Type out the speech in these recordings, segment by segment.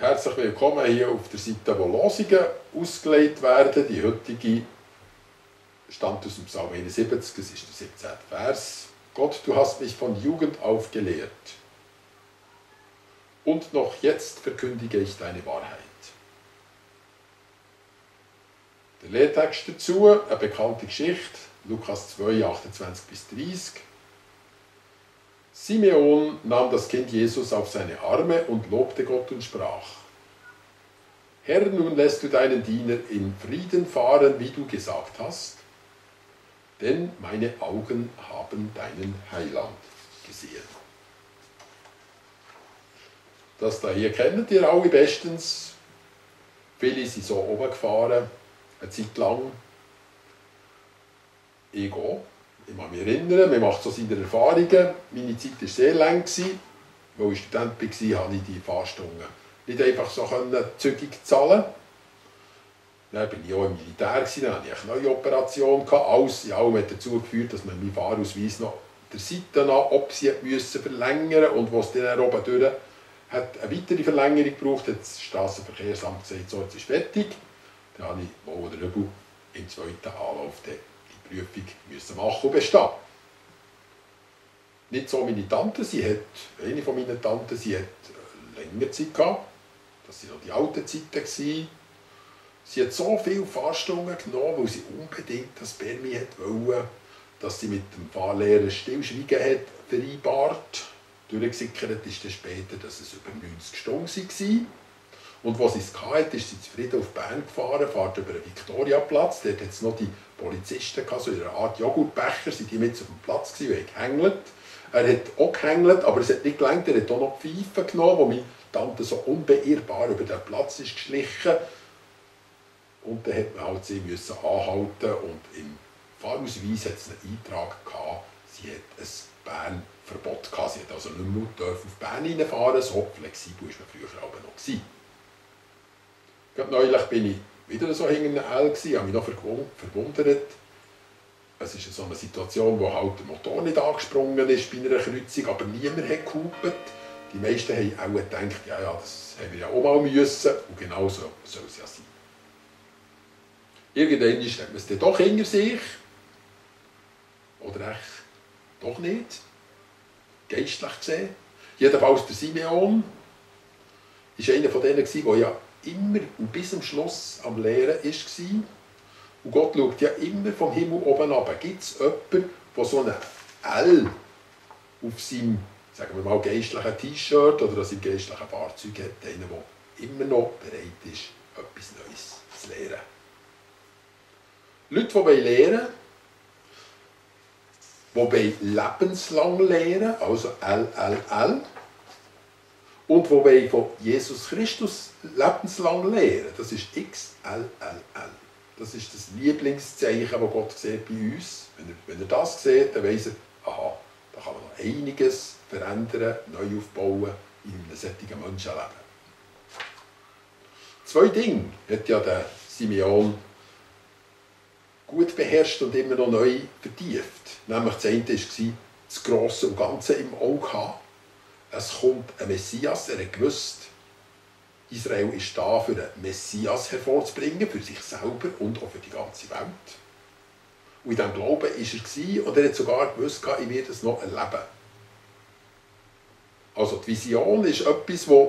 Herzlich willkommen hier auf der Seite, wo Losungen ausgelegt werden. Die heutige stammt aus dem Psalm 71, das ist der 17. Vers. Gott, du hast mich von Jugend auf gelehrt. Und noch jetzt verkündige ich deine Wahrheit. Der Lehrtext dazu, eine bekannte Geschichte, Lukas 2, 28 bis 30. Simeon nahm das Kind Jesus auf seine Arme und lobte Gott und sprach: Herr, nun lässt du deinen Diener in Frieden fahren, wie du gesagt hast, denn meine Augen haben deinen Heiland gesehen. Das da hier kennt ihr alle bestens. Viele sind so oben gefahren, eine Zeit lang. Ich auch. Ich kann mich erinnern, man macht so seine Erfahrungen. Meine Zeit war sehr lang, weil ich Student war, konnte ich die Fahrstunden nicht einfach so zügig zahlen. Dann war ich auch im Militär, dann hatte ich eine neue Operation. Alles in allem hat dazu geführt, dass man meinen Fahrausweis noch der Seite nach verlängern musste. Und was dann oben durch hat eine weitere Verlängerung gebraucht, hat das Strassenverkehrsamt gesagt, so, jetzt ist fertig. Dann habe ich wohl oder übel im zweiten Anlauf die Prüfung machen und bestehen. Nicht so meine Tante, eine von meinen Tanten, sie hat länger Zeit gehabt. Das waren noch die alten Zeiten. Sie hat so viele Fahrstunden genommen, weil sie unbedingt das Permis wollte, dass sie mit dem Fahrlehrer Stillschweigen hat vereinbart. Durchgesickert ist dann später, dass es über 90 Stunden war. Und als sie es hatte, ist sie zufrieden auf Bern gefahren, fährt über den Viktoriaplatz. Dort hat es noch die Polizisten gehabt, so in einer Art Joghurtbecher, sind die mit auf dem Platz gewesen und haben gehängelt. Er hat auch gehängelt, aber es hat nicht gelangt. Er hat auch noch Pfeifen genommen, wo meine Tante so unbeirrbar über den Platz ist geschlichen. Und dann musste man halt sie anhalten und im Fahrausweis hat es einen Eintrag gehabt, sie hat ein Bernverbot gehabt. Sie hat also nicht mehr auf Bern reinfahren, so flexibel war man früher aber noch gewesen. Gerade neulich bin ich wieder so hinter einem L, habe mich noch verwundert. Es ist so eine Situation, wo halt der Motor nicht angesprungen ist bei einer Kreuzung, aber niemand hat gehupt. Die meisten haben auch gedacht, ja, das haben wir ja auch mal müssen. Und genau so soll es ja sein. Irgendwann hat man es dann doch hinter sich. Oder echt doch nicht. Geistlich gesehen. Jedenfalls der Simeon war einer von denen, der ja immer und bis zum Schluss am Lehren war. Und Gott schaut ja immer vom Himmel oben runter. Gibt es jemanden, der so ein L auf seinem, sagen wir mal, geistlichen T-Shirt oder an seinem geistlichen Fahrzeug hat? Einer, der immer noch bereit ist, etwas Neues zu lehren. Leute, die lehren wollen, die lebenslang lehren, also LLL, und die von Jesus Christus lebenslang lehren, das ist XLLL. Das ist das Lieblingszeichen, das Gott sieht bei uns. Wenn er das sieht, dann weiss er, aha, da kann man noch einiges verändern, neu aufbauen in einem solchen Menschenleben. 2 Dinge hat ja der Simeon gut beherrscht und immer noch neu vertieft. Nämlich das eine war, das Grosse und Ganze im Auge haben. Es kommt ein Messias, er hat gewusst, Israel ist da, für einen Messias hervorzubringen, für sich selber und auch für die ganze Welt. Und in diesem Glauben war er und er hat sogar gewusst, ich werde es noch erleben. Also die Vision ist etwas, das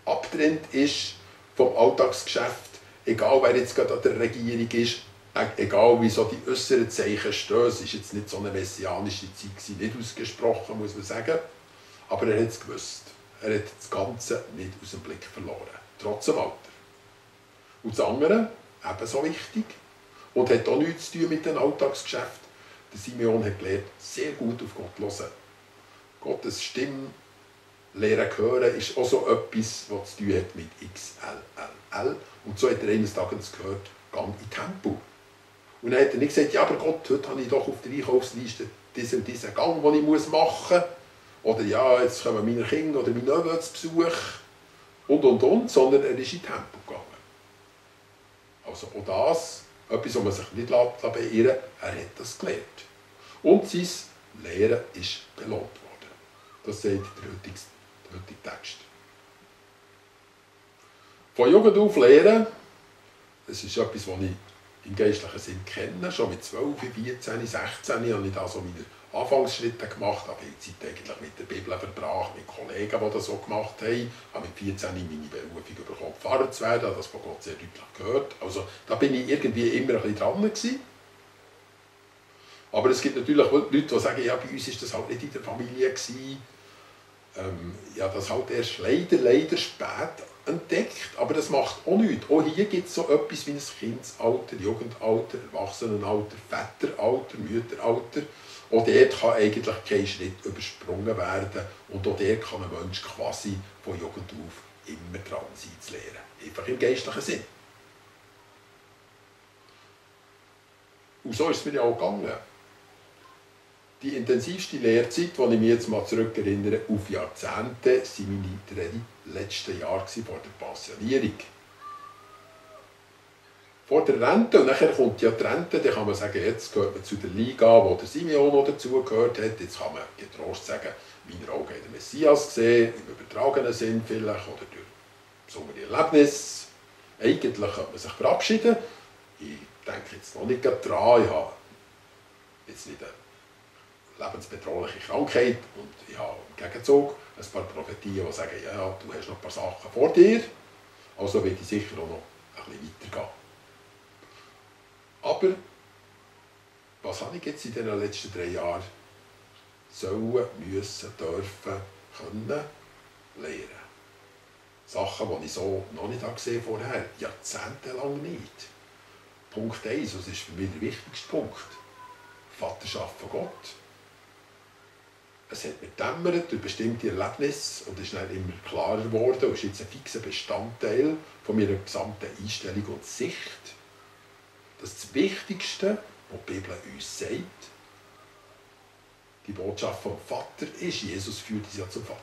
abgetrennt ist vom Alltagsgeschäft, egal wer jetzt gerade an der Regierung ist, egal wie so die äußeren Zeichen stehen. Es war jetzt nicht so eine messianische Zeit, nicht ausgesprochen, muss man sagen, aber er hat es gewusst. Er hat das Ganze nicht aus dem Blick verloren, trotz dem Alter. Und das andere, ebenso wichtig, und hat auch nichts zu tun mit dem Alltagsgeschäft. Der Simeon hat gelernt, sehr gut auf Gott zu hören. Gottes Stimme lernen hören ist auch so etwas, was zu tun hat mit XLLL. Und so hat er eines Tages gehört, gang in Tempo. Und dann hat er nicht gesagt, ja, aber Gott, heute habe ich doch auf der Einkaufsliste diesen Gang, den ich machen muss. Oder ja, jetzt kommen meine Kinder oder meine Neven zu Besuch. Und. Sondern er ist in Tempo gegangen. Also auch das, etwas, was man sich nicht beirren lässt, er hat das gelernt. Und sein Lehren ist belohnt worden. Das sagt der heutige Text. Von Jugend auf lehren, das ist etwas, was ich im geistlichen Sinn kenne. Schon mit 12, 14, 16 habe ich da so meine Anfangsschritte gemacht. Ich habe viel Zeit eigentlich mit der Bibel verbracht, mit Kollegen, die das so gemacht haben. Ich habe mit 14 meine Berufung bekommen, Pfarrer zu werden, habe das von Gott sehr deutlich gehört. Also da bin ich irgendwie immer ein bisschen dran gewesen. Aber es gibt natürlich Leute, die sagen, ja, bei uns war das halt nicht in der Familie gewesen. Ja, das halt erst leider spät entdeckt, aber das macht auch nichts. Auch hier gibt es so etwas wie ein Kindesalter, Jugendalter, Erwachsenenalter, Väteralter, Mütteralter. Auch dort kann eigentlich kein Schritt übersprungen werden und auch dort kann ein Mensch quasi von Jugend auf immer dran sein zu lernen. Einfach im geistlichen Sinn. Und so ist es mir ja auch gegangen. Die intensivste Lehrzeit, die ich mich jetzt mal zurückerinnere, auf Jahrzehnte, waren meine 3 letzten Jahre vor der Pensionierung. Vor der Rente, und nachher kommt ja die Rente, dann kann man sagen, jetzt gehört man zu der Liga, wo der Simeon noch dazugehört hat. Jetzt kann man getrost sagen, meine Augen haben den Messias gesehen, im übertragenen Sinn vielleicht, oder durch besondere Erlebnisse. Eigentlich könnte man sich verabschieden. Ich denke jetzt noch nicht daran, ich habe jetzt nicht eine lebensbedrohliche Krankheit und ich habe im Gegenzug ein paar Prophetien, die sagen, ja, du hast noch ein paar Sachen vor dir, also werde ich sicher auch noch ein bisschen weitergehen. Aber was habe ich jetzt in den letzten 3 Jahren sollen, müssen, dürfen, können lernen? Sachen, die ich so noch nicht gesehen habe vorher, jahrzehntelang nicht. Punkt 1, das ist für mich der wichtigste Punkt. Vaterschaft von Gott. Es hat mir gedämmert durch bestimmte Erlebnisse und ist dann immer klarer geworden und ist jetzt ein fixer Bestandteil von meiner gesamten Einstellung und Sicht, dass das Wichtigste, was die Bibel uns sagt, die Botschaft vom Vater ist. Jesus führt uns ja zum Vater.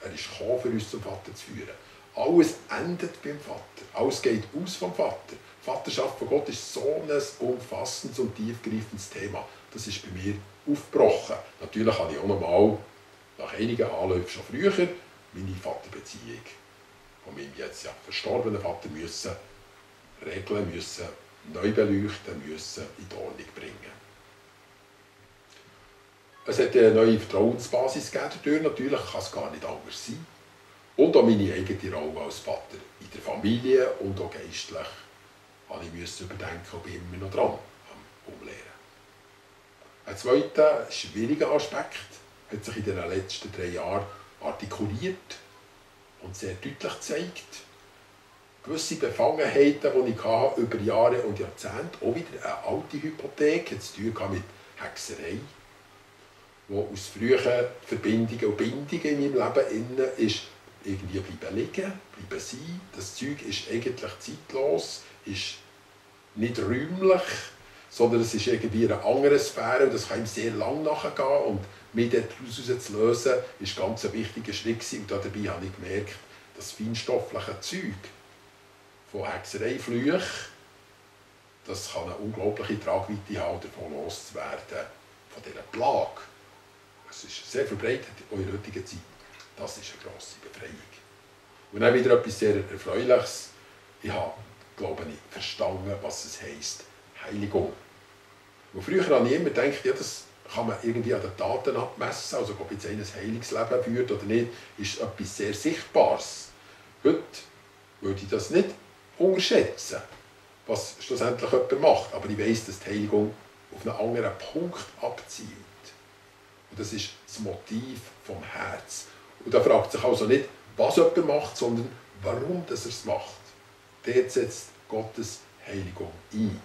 Er ist gekommen, für uns zum Vater zu führen. Alles endet beim Vater. Alles geht aus vom Vater. Die Vaterschaft von Gott ist so ein umfassendes und tiefgreifendes Thema. Das ist bei mir aufgebrochen. Natürlich habe ich auch noch mal nach einigen Anläufen schon früher meine Vaterbeziehung von meinem jetzt ja verstorbenen Vater müssen regeln, müssen neu beleuchten, müssen in die Ordnung bringen. Es hat eine neue Vertrauensbasis gegeben dadurch. Natürlich kann es gar nicht anders sein. Und auch meine eigene Rolle als Vater in der Familie und auch geistlich habe ich überdenken, ob ich immer noch dran am Umlehren. Ein zweiter schwieriger Aspekt hat sich in den letzten 3 Jahren artikuliert und sehr deutlich gezeigt. Gewisse Befangenheiten, die ich hatte, über Jahre und Jahrzehnte, auch wieder eine alte Hypothek, hat zu tun mit Hexerei, die aus früheren Verbindungen und Bindungen in meinem Leben ist, irgendwie bleiben liegen, bleiben sein. Das Zeug ist eigentlich zeitlos, ist nicht räumlich, sondern es ist irgendwie eine andere Sphäre und das kann ihm sehr lang nachgehen. Und mich daraus zu lösen, ist ganz ein wichtiger Schritt gewesen. Und dabei habe ich gemerkt, das feinstoffliche Zeug von Hexerei-Flüchen, das kann eine unglaubliche Tragweite haben, davon loszuwerden, von dieser Plage. Es ist sehr verbreitet in der heutigen Zeit. Das ist eine grosse Befreiung. Und dann wieder etwas sehr Erfreuliches. Ich habe, glaube ich, verstanden, was es heisst, Heiligung. Und früher habe ich immer gedacht, ja, das kann man irgendwie an den Taten abmessen, also ob jetzt einer ein heiliges Leben führt oder nicht, ist etwas sehr Sichtbares. Heute würde ich das nicht unterschätzen, was schlussendlich jemand macht, aber ich weiss, dass die Heiligung auf einen anderen Punkt abzielt. Und das ist das Motiv vom Herz. Und da fragt sich also nicht, was jemand macht, sondern warum er es macht. Dort setzt Gottes Heiligung ein.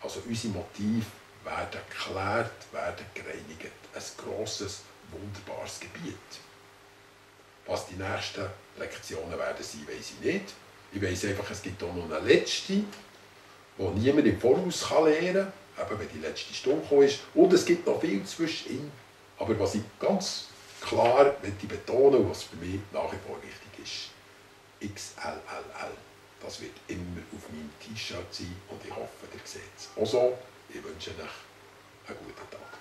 Also unsere Motive werden geklärt, werden gereinigt. Ein grosses, wunderbares Gebiet. Was die nächsten Lektionen werden sein, weiss ich nicht. Ich weiss einfach, es gibt auch noch eine letzte, die niemand im Voraus lernen kann, eben wenn die letzte Stunde gekommen ist. Und es gibt noch viel zwischendrin. Aber was ich ganz klar möchte betonen, was für mich nach wie vor wichtig ist, XLLL. Das wird immer auf meinem T-Shirt sein und ich hoffe, ihr seht es. Also, ich wünsche euch einen guten Tag.